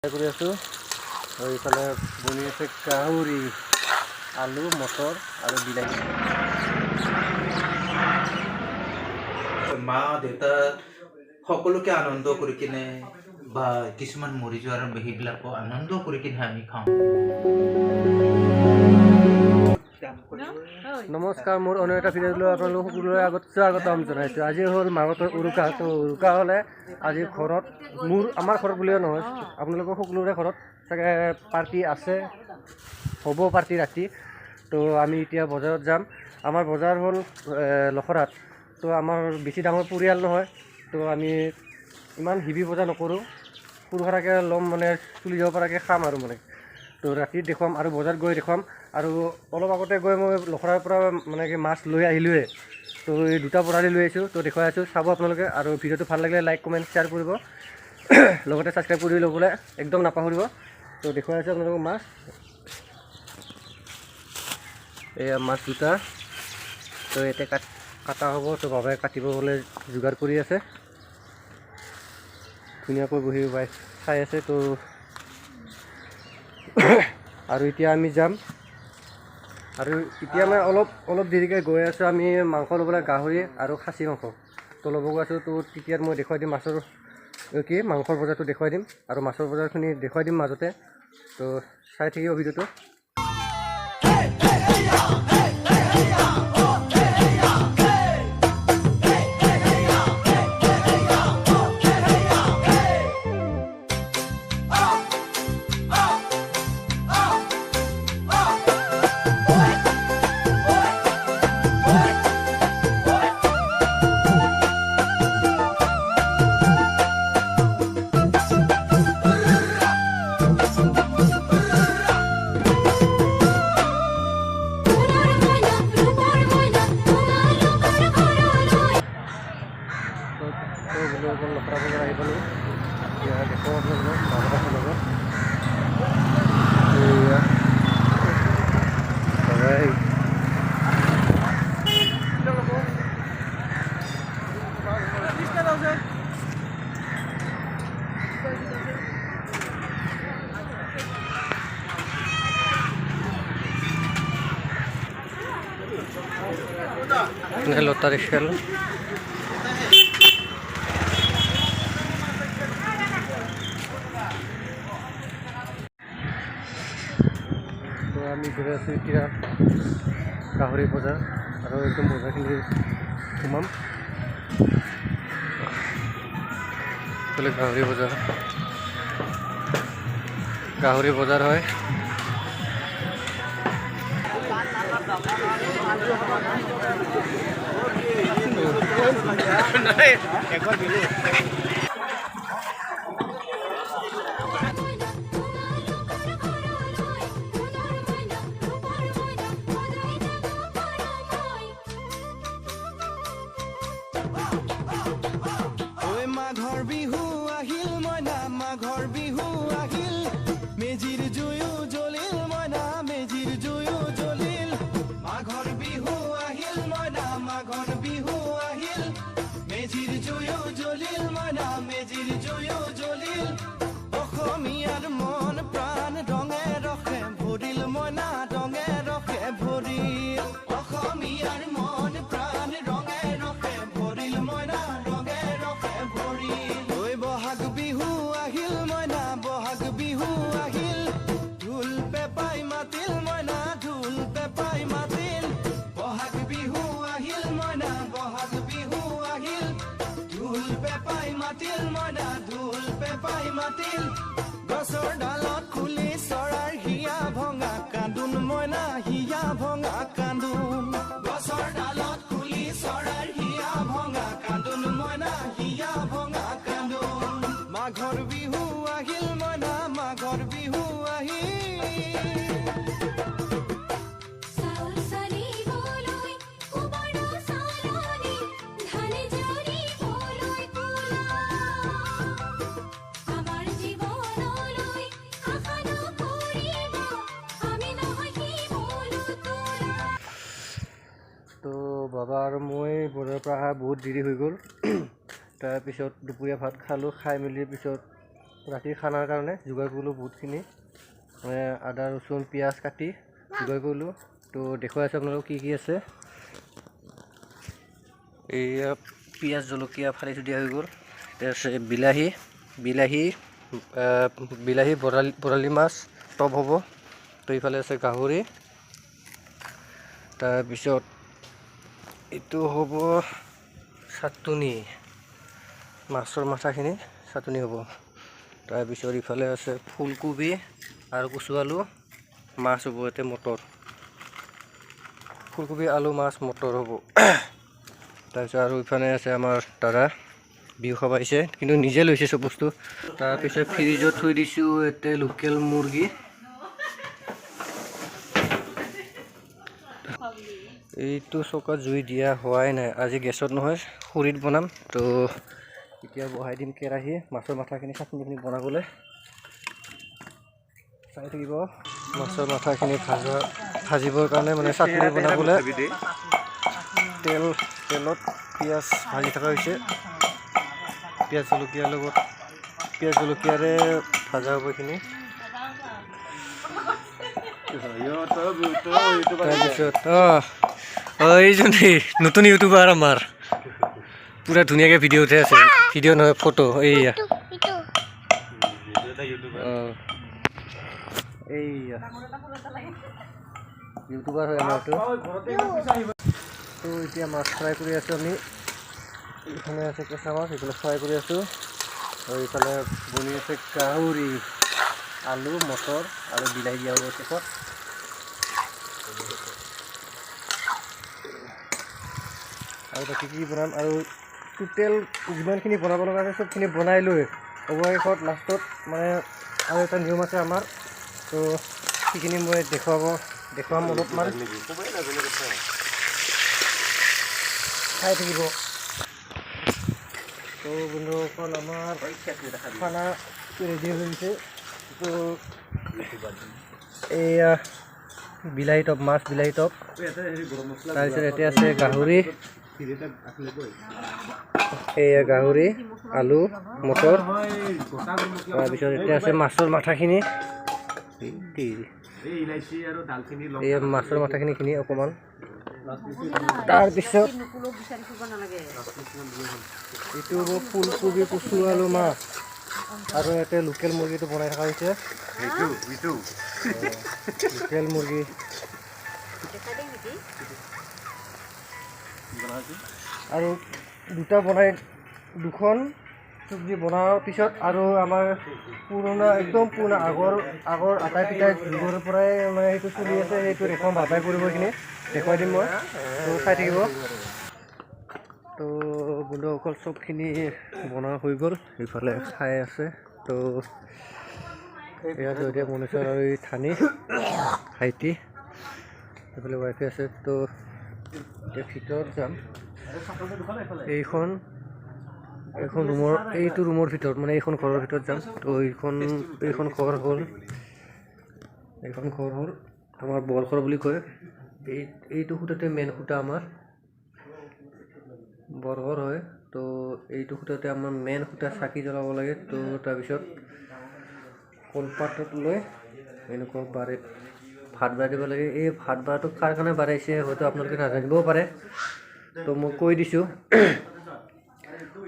কৰি আছোঁ। আৰু ইফালে বনি আছে গাহৰি, আলু, মটৰ আৰু বিলাহী। মা দেউতা সকলোকে আনন্দ কৰি কিনে বা কিছুমান মৰি যোৱাৰ সেইবিলাকো আনন্দ কৰি কিনে আমি খাওঁ। নমস্কাৰ, মোৰ অন্য এটা ভিডিঅ'লৈ আপোনালোক সকলোৰে আগত স্বাগতম জনাইছোঁ। আজি হ'ল মাঘতৰ উৰুকা। তো উৰুকা হ'লে আজি ঘৰত মোৰ, আমাৰ ঘৰত বুলিয়ে নহয়, আপোনালোকৰ সকলোৰে ঘৰত চাগে পাৰ্টি আছে, হ'ব পাৰ্টি ৰাতি। তো আমি এতিয়া বজাৰত যাম। আমাৰ বজাৰ হ'ল লখৰাত। তো আমাৰ বেছি ডাঙৰ পৰিয়াল নহয়, তো আমি ইমান হেভি বজাৰ নকৰোঁ, সৰু সুৰাকৈ ল'ম, মানে চলি যাব পৰাকৈ খাম আৰু মানে। তো ৰাতি দেখুৱাম আৰু বজাৰত গৈ দেখুৱাম। আৰু অলপ আগতে গৈ মই লখৰাৰ পৰা মানে কি মাছ লৈ আহিলোঁৱে। তো এই দুটা বৰালি লৈ আহিছোঁ, তো দেখুৱাই আছোঁ, চাব আপোনালোকে। আৰু ভিডিঅ'টো ভাল লাগিলে লাইক, কমেণ্ট, শ্বেয়াৰ কৰিব, লগতে ছাবস্ক্ৰাইব কৰি ল'বলৈ একদম নাপাহৰিব। তো দেখুৱাই আছোঁ আপোনালোকক মাছ। এয়া মাছ দুটা। তো ইয়াতে কাটা হ'ব। তো বাবাই কাটিব গ'লে যোগাৰ কৰি আছে, ধুনীয়াকৈ বহি ৱাইফ চাই আছে। তো আৰু এতিয়া আমি যাম। আৰু এতিয়া মানে অলপ অলপ দেৰিকৈ গৈ আছোঁ আমি মাংস ল'বলৈ, গাহৰি আৰু খাচী মাংস তো ল'ব গৈ আছোঁ। তো তেতিয়া মই দেখুৱাই দিম মাছৰ কি মাংসৰ বজাৰটো দেখুৱাই দিম আৰু মাছৰ বজাৰখিনি দেখুৱাই দিম মাজতে। তো চাই থাকিব ভিডিঅ'টো। সোণৰ মইনা, ৰূপৰ মইনা, তোমালোকৰ ঘৰলৈ। তো বন্ধুসকল, লখৰা বজাৰ আহি পালোঁ। এতিয়া দেখুৱাম আপোনালোকক বাবা আছে লগত। এইয়া বাবাই। লটাৰী খেল। তো আমি গৈ আছোঁ এতিয়া গাহৰি বজাৰ আৰু একদম বজাৰখিনি সোমাম। এইফালে গাহৰি বজাৰ, গাহৰি বজাৰ হয়। তোমালোকৰ ঘৰলৈ, সোণৰ মইনা, ৰূপৰ মইনা, সদায় যাব পাৰোঁ মই। ঐ মাঘৰ বিহু আহিল মইনা, মাঘৰ বিহু আহিল, মেজিৰ জুয়ো জ্বলিল মইনা, মেজিৰ জুয়ো জ্বলিল। মাঘৰ বিহু আহিল মইনা, মাঘৰ বিহু আহিল, মেজিৰ জুয়ো জ্বলিল মইনা, মেজিৰ জুয়ো জ্বলিল। অসমীয়াৰ মন প্ৰাণ ৰঙে ৰসে ভৰিল মইনা, ৰঙে ৰসে ভৰিল। অসমীয়াৰ মন প্ৰাণ ৰঙে ৰসে ভৰিল মইনা, ৰঙে ৰসে ভৰিল। ঐ বহাগ বিহু আহিল মইনা, বহাগ বিহু আহিল, ঢোল পেপাই মাতিল মইনা, ঢোল পেপাই মাতিল। বহাগ বিহু আহিল মইনা, বহাগ বিহু আহিল, ঢোল পেপাই মাতিল মইনা, ঢোল পেপাই মাতিল। গছৰ ডালত খুলি চৰাইৰ হিয়া ভঙা কান্দোন মইনা, হিয়া ভঙা কান্দোন। গছৰ ডালত খুলি চৰাইৰ হিয়া ভঙা কান্দোন মইনা, হিয়া ভঙা কান্দোন। মাঘৰ বিহু আহিল মইনা, মাঘৰ বিহু আহিল। চাউল চালিবলৈ সুবৰ্ণ চালনী, ধান জাৰিবলৈ কুলা। আমাৰ জীৱনলৈ আশা নকৰিব, আমি নহয় শিমলু তোলা। তো বাবা আৰু মই বজাৰৰ পৰা অহা বহুত দেৰি হৈ গ'ল। তাৰপিছত দুপৰীয়া ভাত খালোঁ। খাই মেলি পিছত ৰাতিৰ খানাৰ কাৰণে যোগাৰ কৰিলোঁ বহুতখিনি, মানে আদা ৰচুন পিঁয়াজ কাটি যোগাৰ কৰিলোঁ। তো দেখুৱাই আছোঁ আপোনালোকক কি কি আছে। এইয়া পিঁয়াজ জলকীয়া ফালি থৈ দিয়া হৈ গ'ল। এতিয়া আছে বিলাহী, বিলাহী বিলাহী বৰালি, বৰালি মাছ টপ হ'ব। তো ইফালে আছে গাহৰি, তাৰপিছত এইটো হ'ব চাটনি, মাছৰ মাথাখিনি চাটনি হ'ব। তাৰপিছত ইফালে আছে ফুলকবি আৰু কচু আলু, মাছ হ'ব ইয়াতে মটৰ, ফুলকবি আলু মাছ মটৰ হ'ব। তাৰপিছত আৰু ইফালে আছে আমাৰ দাদা, বিহু খাব আহিছে কিন্তু নিজে লৈছে চব বস্তু। তাৰপিছত ফ্ৰিজত থৈ দিছোঁ ইয়াতে লোকেল মুৰ্গী। এইটো চৌকাত জুই দিয়া হোৱাই নাই, আজি গেছত নহয় খৰিত বনাম। তো এতিয়া বহাই দিম কেৰাহী, মাছৰ মাথাখিনি চাটনিখিনি বনাবলৈ। চাই থাকিব মাছৰ মাথাখিনি ভাজিবৰ কাৰণে, মানে চাটনি বনাবলৈ তেলত পিঁয়াজ ভাজি থকা হৈছে। পিঁয়াজ জলকীয়াৰ লগত, পিঁয়াজ জলকীয়াৰে ভাজা হ'ব এইখিনি। তাৰপিছত এইজন নতুন ইউটিউবাৰ আমাৰ, পূৰা ধুনীয়াকৈ ভিডিঅ' উঠাই আছে, ভিডিঅ' নহয় ফটো। এইয়া এইয়া ইউটিউবাৰ হয় আমাৰটো। তো এতিয়া মাছ ফ্ৰাই কৰি আছোঁ আমি। এইফালে আছে কেঁচা মাছ, এইফালে ফ্ৰাই কৰি আছোঁ। আৰু এইফালে বনি আছে গাহৰি, আলু মটৰ আৰু বিলাহী দিয়া হ'ব শেষত। আৰু বাকী কি বনাম আৰু টোটেল যিমানখিনি বনাব লগা আছে চবখিনি বনাই লৈ অৱশেষত লাষ্টত মানে আৰু এটা নিয়ম আছে আমাৰ, তো সেইখিনি মই দেখুৱাম অলপমান, চাই থাকিব। তো বন্ধুসকল আমাৰ খানা ৰেডি হৈ গৈছে। তো এইয়া বিলাহী টপ, মাছ বিলাহী টপ। তাৰপিছত এতিয়া আছে গাহৰি, এইয়া গাহৰি আলু মটৰ। তাৰপিছত এতিয়া আছে মাছৰ মাথাখিনি, এই মাছৰ মাথাখিনিখিনি অকণমান। তাৰপিছত এইটো হ'ব ফুলকবি কচু আলু মাছ। আৰু ইয়াতে লোকেল মুৰ্গীটো বনাই থকা হৈছে, লোকেল মুৰ্গী। আৰু দুটা বনাই, দুখন চব্জি বনোৱাৰ পিছত আৰু আমাৰ পুৰণা একদম পুৰণা আগৰ আটাই পিতাই যুগৰ পৰাই মানে সেইটো চলি আছে, সেইটো দেখুৱাম, বাবাই কৰিব, সেইখিনি দেখুৱাই দিম মই, তো চাই থাকিব। তো বন্ধুসকল চবখিনি বনোৱা হৈ গ'ল, ইফালে খাই আছে। তো এয়া এতিয়া মনুষ্য আৰু এই থানি ভাইটি, এইফালে ৱাইফে আছে। তো এতিয়া ভিতৰত যাম। এইখন ৰুমৰ, এইটো ৰুমৰ ভিতৰত মানে এইখন ঘৰৰ ভিতৰত যাম। তো এইখন ঘৰ হ'ল, এইখন ঘৰ হ'ল আমাৰ বৰঘৰ বুলি কয়। এইটো খুঁটাতে মেইন খুঁটা আমাৰ বৰঘৰ হয়। তো এইটো খুঁটাতে আমাৰ মেইন খুঁটা চাকি জ্বলাব লাগে। তো তাৰপিছত কলপাতত লৈ এনেকুৱা বাৰে ভাত বাঢ়ি দিব লাগে। এই ভাত বাঢ়াটো কাৰ কাৰণে বাঢ়াইছে হয়তো আপোনালোকে নাজানিবও পাৰে, তো মই কৈ দিছোঁ।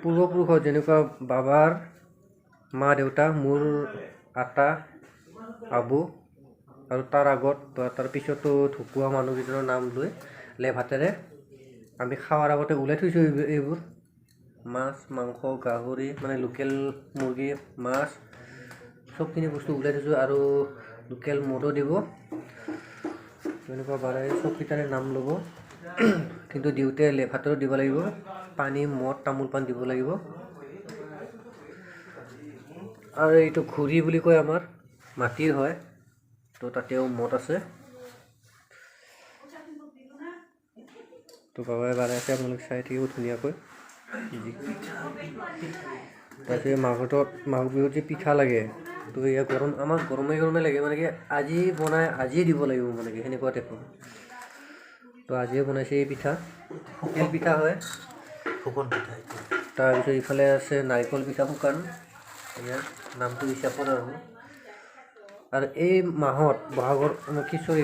পূৰ্বপুৰুষত যেনেকুৱা বাবাৰ মা দেউতা, মোৰ আতা আবু আৰু তাৰ আগত বা তাৰ পিছতো ঢুকুৱা মানুহকেইজনৰ নাম লৈ লেপ হাতেৰে আমি খোৱাৰ আগতে ওলাই থৈছোঁ এইবোৰ মাছ মাংস গাহৰি মানে লোকেল মুৰ্গী মাছ চবখিনি বস্তু ওলাই থৈছোঁ। আৰু লোকেল মদো দিব, তেনেকুৱা বাৰে চবকেইটাৰে নাম ল'ব, কিন্তু দিওঁতে লেপ হাতেৰে দিব লাগিব, পানী মদ তামোল পাণ দিব লাগিব। আৰু এইটো ঘূৰি বুলি কয় আমাৰ, মাটিৰ হয়, তো তাতেও মদ আছে। তো বাবাই বাৰে আছে, আপোনালোকে চাই থাকিব ধুনীয়াকৈ। তাৰপিছত মাঘ বিহুত যে পিঠা লাগে, তো এয়া গৰম আমাক গৰমে গৰমে লাগে, মানে কি আজি বনাই আজিয়ে দিব লাগিব, মানে কি সেনেকুৱা টাইপৰ। তো আজিয়ে বনাইছে এই পিঠা, তেল পিঠা হয়, শুকান পিঠা। তাৰপিছত ইফালে আছে নাৰিকল পিঠা শুকান। এয়া নামটো হিচাপত আৰু। আৰু এই মাহত বহাগৰ কি চৰি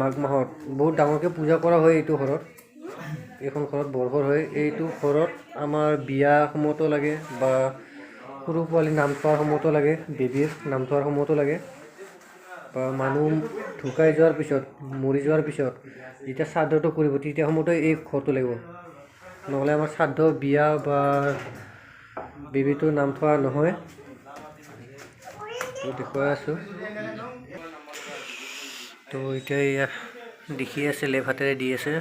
মাঘ মাহত বহুত ডাঙৰকৈ পূজা কৰা হয় এইটো ঘৰত। এইখন ঘৰত বৰঘৰ হয়। এইটো ঘৰত আমাৰ বিয়া সময়তো লাগে বা সৰু পোৱালি নাম থোৱাৰ সময়তো লাগে, বেবীৰ নাম থোৱাৰ সময়তো লাগে, বা মানুহ ঢুকাই যোৱাৰ পিছত, মৰি যোৱাৰ পিছত যেতিয়া শ্ৰাদ্ধটো কৰিব তেতিয়া সময়তে এই ঘৰটো লাগিব। নহ'লে আমাৰ শ্ৰাদ্ধ বিয়া বা বেবীটোৰ নাম থোৱা নহয়। তো দেখুৱাই আছোঁ। তো এতিয়া এয়া দেখি আছে, লেপ হাতেৰে দি আছে।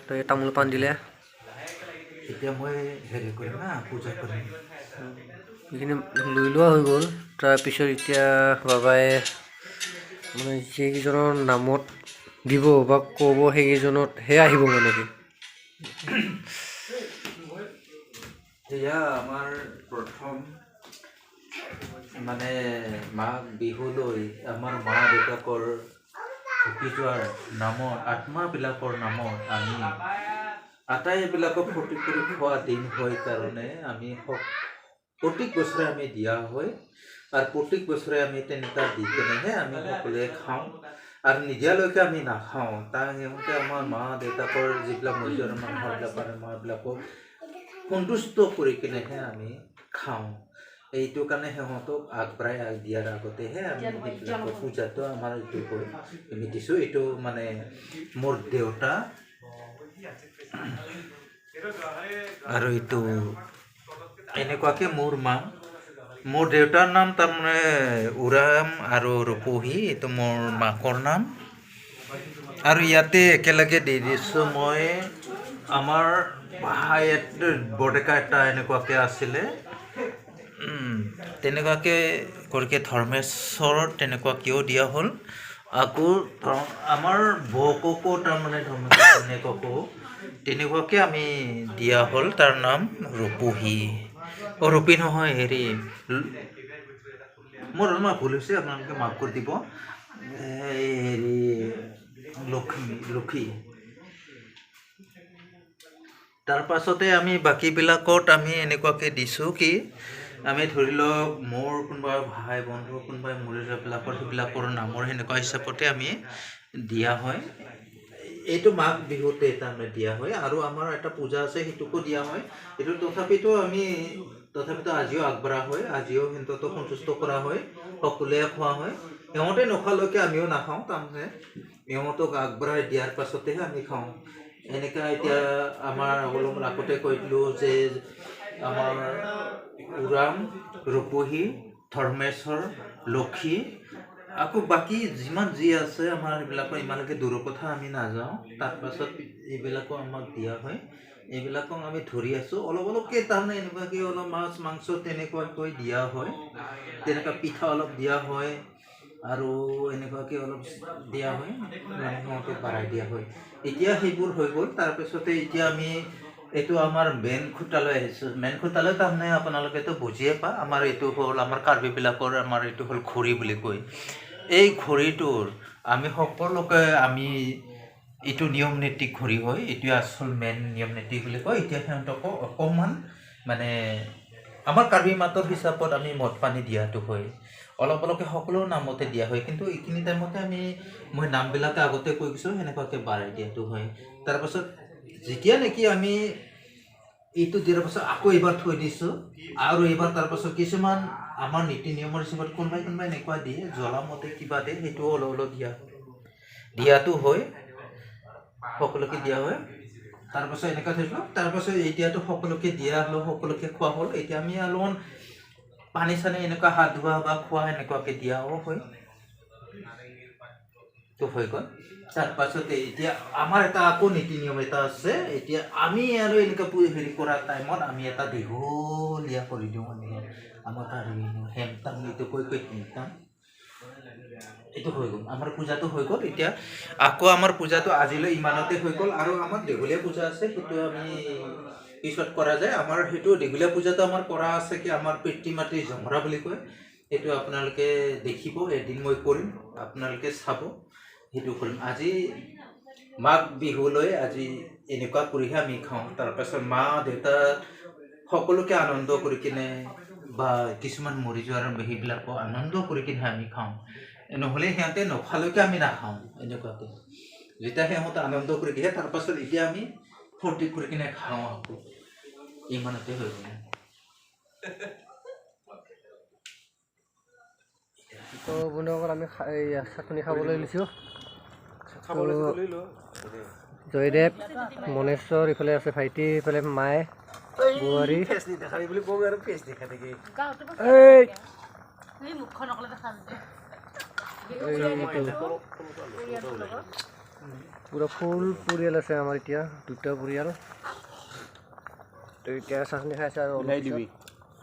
তো এই তামোল পাণ দিলে। এতিয়া মই হেৰি কৰিম হা, পূজা কৰিম। এইখিনি লৈ লোৱা হৈ গ'ল। তাৰপিছত এতিয়া বাবাই মানে যিকেইজনৰ নামত দিব বা ক'ব সেইকেইজনতহে আহিব মানে কি। এয়া আমাৰ প্ৰথম মানে মাঘ বিহুলৈ আমাৰ মা দেউতাকৰ ঢুকি যোৱাৰ নামত, আত্মাবিলাকৰ নামত আমি আটাইবিলাকক ফূৰ্তি কৰি খোৱা দিন হয় কাৰণে আমি প্ৰত্যেক বছৰে আমি দিয়া হয়। আৰু প্ৰত্যেক বছৰে আমি তেনেকুৱা দি কেনেহে আমি সকলোৱে খাওঁ আৰু নিদিয়ালৈকে আমি নাখাওঁ। তাৰ সিহঁতে আমাৰ মা দেউতাকৰ যিবিলাক মৰি যোৱাৰ মানুহবিলাকৰ মাবিলাকক সন্তুষ্ট কৰি কেনেহে আমি খাওঁ। এইটো কাৰণে সিহঁতক আগবঢ়াই আগ দিয়াৰ আগতেহে আমি সেইবিলাকৰ পূজাটো আমাৰ এইটো হয় আমি দিছোঁ। এইটো মানে মোৰ দেউতা আৰু এইটো এনেকুৱাকৈ মোৰ মা। মোৰ দেউতাৰ নাম তাৰমানে উৰাম আৰু ৰূপহী, এইটো মোৰ মাকৰ নাম। আৰু ইয়াতে একেলগে দি দিছোঁ মই আমাৰ ভাই বৰডেকা এটা এনেকুৱাকৈ আছিলে, তেনেকুৱাকৈ কৰিকে ধৰ্মেশ্বৰ তেনেকুৱা কিয় দিয়া হ'ল। আকৌ আমাৰ বৌককো তাৰমানে ধৰ্মেশ্বৰ তেনেকুৱাকৈ আমি দিয়া হ'ল। তাৰ নাম ৰূপহী, অ' ৰূপী নহয়, হেৰি মোৰ অলপমান ভুল হৈছে, আপোনালোকে মাফ কৰি দিব। এই হেৰি লক্ষ্মী, লক্ষী। তাৰ পাছতে আমি বাকীবিলাকত আমি এনেকুৱাকৈ দিছোঁ কি আমি ধৰি লওক মোৰ কোনোবা ভাই বন্ধু কোনোবাই মৰি যোৱাবিলাকৰ সেইবিলাকৰ নামৰ সেনেকুৱা হিচাপতে আমি দিয়া হয়। এইটো মাঘ বিহুতে তাৰমানে দিয়া হয়। আৰু আমাৰ এটা পূজা আছে, সেইটোকো দিয়া হয়। এইটো তথাপিতো আমি তথাপিতো আজিও আগবঢ়া হয়, আজিও সিহঁতক সন্তুষ্ট কৰা হয়, সকলোৱে খোৱা হয়। সিহঁতে নোখোৱালৈকে আমিও নাখাওঁ, তাৰমানে সিহঁতক আগবঢ়াই দিয়াৰ পাছতেহে আমি খাওঁ। এনেকুৱা এতিয়া আমাৰ অলপ আগতে কৈ দিলোঁ যে আমাৰ উৰাম, ৰূপহী, ধৰ্মেশ্বৰ, লক্ষী, আকৌ বাকী যিমান যি আছে আমাৰ সেইবিলাকৰ ইমানলৈকে দূৰৰ কথা আমি নাযাওঁ। তাৰপাছত এইবিলাকো আমাক দিয়া হয়, এইবিলাকক আমি ধৰি আছোঁ অলপ অলপকৈ। তাৰমানে এনেকুৱাকৈ অলপ মাছ মাংস তেনেকুৱাকৈ দিয়া হয়, তেনেকুৱা পিঠা অলপ দিয়া হয় আৰু এনেকুৱাকৈ অলপ দিয়া হয়, মানে সিহঁতক বাঢ়াই দিয়া হয়। এতিয়া সেইবোৰ হৈ গ'ল। তাৰপিছতে এতিয়া আমি এইটো আমাৰ মেইন খুঁটালৈ আহিছোঁ। মেইন খুঁটালৈ তাৰমানে আপোনালোকেতো বুজিয়ে পা, আমাৰ এইটো হ'ল আমাৰ কাৰ্বিবিলাকৰ আমাৰ এইটো হ'ল ঘড়ী বুলি কয়। এই ঘড়ীটোৰ আমি সকলোকে আমি এইটো নিয়ম নীতি ঘড়ী হয়, এইটোৱে আচল মেইন নিয়ম নীতি বুলি কয়। এতিয়া সিহঁতকো অকণমান মানে আমাৰ কাৰ্বি মাতৰ হিচাপত আমি মদ পানী দিয়াটো হয়, অলপ অলপকৈ সকলো নামতে দিয়া হয়। কিন্তু এইখিনি টাইমতে আমি মই নামবিলাকে আগতে কৈ গৈছোঁ, সেনেকুৱাকৈ বাঢ়াই দিয়াটো হয়। তাৰপাছত যেতিয়া নেকি আমি এইটো দিয়াৰ পাছত আকৌ এইবাৰ থৈ দিছোঁ আৰু এইবাৰ তাৰপাছত কিছুমান আমাৰ নীতি নিয়মৰ হিচাপত কোনোবাই কোনোবাই এনেকুৱা দিয়ে, জ্বলামতে কিবা দিয়ে, সেইটোও অলপ অলপ দিয়া দিয়াটো হয়, সকলোকে দিয়া হয়। তাৰপাছত এনেকুৱা থৈছিলোঁ। তাৰপাছত এতিয়াতো সকলোকে দিয়া হ'ল, সকলোকে খোৱা হ'ল। এতিয়া আমি অলপমান পানী চানী এনেকুৱা হাত ধোৱা বা খোৱা এনেকুৱাকৈ দিয়াও হয়, তো হৈ গ'ল। তাৰপাছতে এতিয়া আমাৰ এটা আকৌ নীতি নিয়ম এটা আছে। এতিয়া আমি আৰু এনেকুৱা হেৰি কৰা টাইমত আমি এটা দীঘলীয়া কৰি দিওঁ। আমি আমাৰ হেমতাম এইটো কৈ কৈ হেমতাম এইটো হৈ গ'ল, আমাৰ পূজাটো হৈ গ'ল। এতিয়া আকৌ আমাৰ পূজাটো আজিলৈ ইমানতে হৈ গ'ল। আৰু আমাৰ দীঘলীয়া পূজা আছে, সেইটো আমি পিছত কৰা যায়। আমাৰ সেইটো দীঘলীয়া পূজাটো আমাৰ কৰা আছে কি আমাৰ পিতৃ মাতৃ জমৰা বুলি কয়, সেইটো আপোনালোকে দেখিব, এদিন মই কৰিম, আপোনালোকে চাব, সেইটো কৰিম। আজি মাঘ বিহুলৈ আজি এনেকুৱা কৰিহে আমি খাওঁ। তাৰপাছত মা দেউতা সকলোকে আনন্দ কৰি কিনে বা কিছুমান মৰি যোৱাৰ সেইবিলাকো আনন্দ কৰি কিনে আমি খাওঁ। নহ'লে সিহঁতে নোখোৱালৈকে আমি নাখাওঁ। এনেকুৱাকৈ যেতিয়া সিহঁতে আনন্দ কৰি দিয়ে, তাৰপাছত এতিয়া আমি ফূৰ্তি কৰি কিনে খাওঁ। আকৌ ইমানতে হৈ গ'ল। তো বন্ধুসকল, আমি এই চাটনি খাবলৈ লৈছোঁ। জয়দেৱ, মনেশ্বৰ ইফালে আছে, ভাইটি ইফালে, মায়ে, বোৱাৰী। এই পুৰা ফুল পৰিয়াল আছে আমাৰ এতিয়া, দুটা পৰিয়াল। তো এতিয়া চাটনি খাই আছে আৰু অলপ পিছত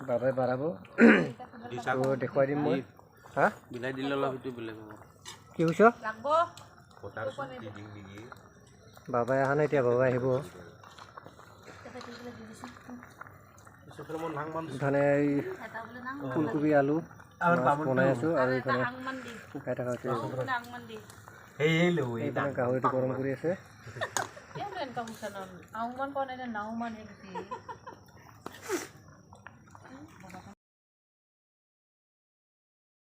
বাবাই বাঢ়াব, তো দেখুৱাই দিম মই। হা, কি কৈছ? বাবাই অহা নাই এতিয়া, বাবাই আহিব। ইফালে এই ফুলকবি আলু মাছ বনাই আছোঁ আৰু ইফালে খাই থকা হৈছে। এইফালে গাহৰিটো গৰম কৰি আছে।